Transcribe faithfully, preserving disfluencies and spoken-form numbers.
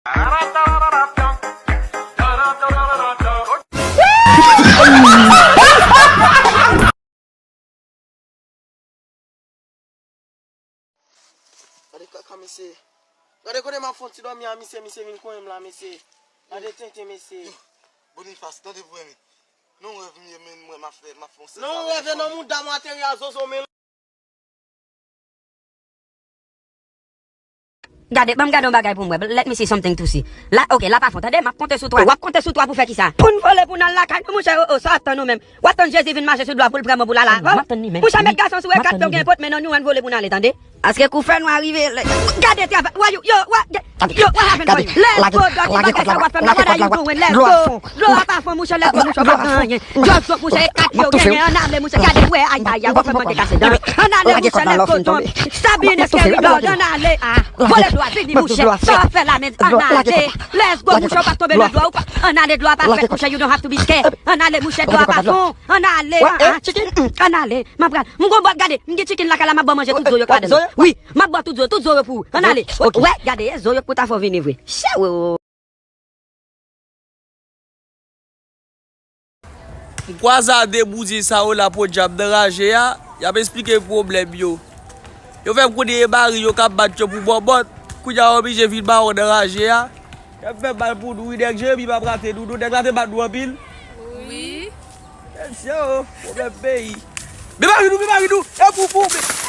Gade kaka mesye. Gade kote m ap fè yon ti dòmi a misye, misye vin konyen m la mesye. Gade tenten mesye. Yo, Bonifas, tande vre men. Non rèv m ye men mwen m ap fè, m ap fè yon sèl. Non rèv e nan mouda m ateri a zozo men. Gade, ban m gade yon bagay pou m wè. Let me see something to see. La, ok, la pa fon. Tande, m ap konte sou twa. W ap konte sou twa pou fè kisa? Pou n vole pou n al lakay nou, monchè, o, o, sa w ap tann ou menm? W ap tann Jezi vin mache sou dlo a pou l pran ban pou l al a. M ap tann li menm. Monchè, met gason sou e kat pye w gen pot men nan nou ann vole pou n ale, tande? Paske kou fè nwa rive. Gade travay, why you, yo, what, yo, what happened for you? Let's go, doggy, bagay sa w ap fè m la, what are you doing? Let's go. Dlo a pa fon, monchè, let's go, monchè, w p ap gen anyen. Just go, monchè, e kat pye w genyen, ann ale, monchè, gade, wè, ay, ay, ay, w ap fè m mande kase dan. Ann ale, monchè, let's go, Sabine, scary dog, ann ale, ah. Vole dlo a, vini, monchè, sa w ap fè la, men, ann ale. Let's go, monchè, w p ap tonbe nan dlo a, ou pa, ann ale, dlo a pa frèt, monchè, you don't have to be scared. Ann ale, monchè, dlo a pa fon. Ann ale, ah, ah, chicken, mm, ann ale. M ap pral, m gon bòt, gade, m gen chicken lakay la, m ap ba w manje tout zo yo k ladan l. Wi, m ap ba w tout zo, tout zo yo pou ou. Ann ale. Wè, gade, e zo yo k pou ta fè w vini vre. Chè, wè, wè. M kwaze a de bouzin sa yo la podyab nan raje a, y ap esplike pwoblèm yo. Yo fè m konnen e mari yo k ap bat yo pou bòbòt, kounye a yo oblije vin mawon nan raje a. Y ap fè mal pou nou wi, nèg Jeremi p ap rate nou non, nèg la te bat nou anpil. Wi. Mesye o, pwoblèm peyi. Men mari nou, men mari nou, e pou pou.